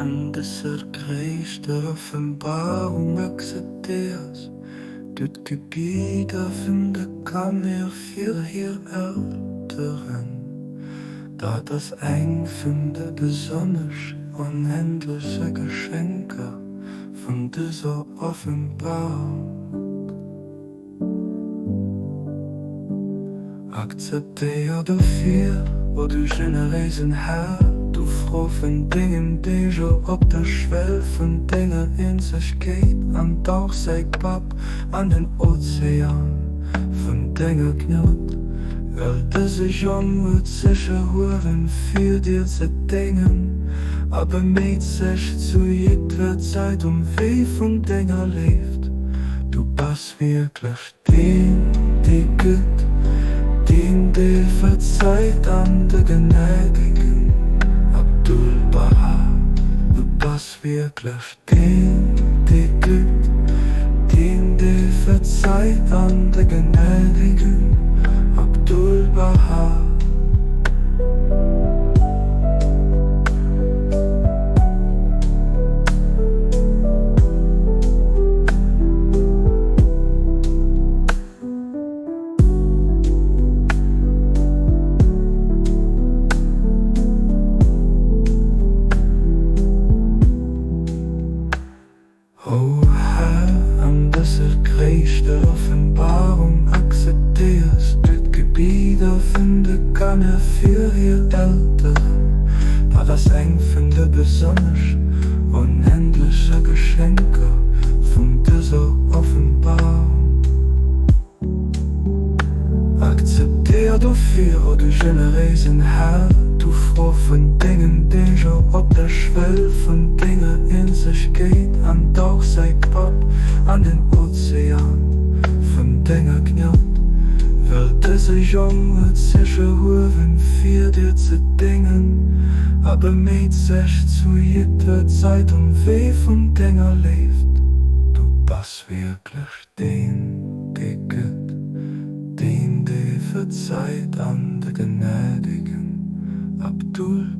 An dëser gréisster Offenbarung akzeptéiers du d'Gebieder vun de Kanner fir hir Elteren. Dat ass eng vun de besonnesch onendleche Geschenker vun dëser Offenbarung. Akzeptéier dofir, o du generéisen Här, d'Ufro vun dengem Dénger op der Schwell vun denger Eenzegkeet an dauch säi Kapp an den Ozean vun denger Gnod, well dëse Jong huet sech erhuewen fir dir ze déngen a beméit sech zu jiddwer Zäit um Wee vun denger Léift. Du bass wierklech deen, dee gëtt, deen, dee verzeit an de Gnädegen. Abdu'l-Bahá, du bass wierklech deen, dee gëtt, deen, dee verzeit an de Gnädegen. Abdu'l-Bahá. O Här, an dëser gréisster Offenbarung akzeptéiers du d'Gebieder vun de Kanner fir hir Elteren. Dat ass eng vun de besonnesch onendleche Geschenker vun dëser Offenbarung. Akzeptéier dofir, o du generéisen Här, d'Ufro vun dengem Dénger op der Schwell vun denger Eenzegkeet an dauch säi Kapp an den Ozean vun denger Gnad, well dëse Jong huet sech erhuewen fir dir ze déngen a beméit sech zu jiddwer Zäit um Wee vun denger Léift. Du bass wierklech Deen, dee gëtt, deen, dee verzeit an de Gnädegen. Abdul.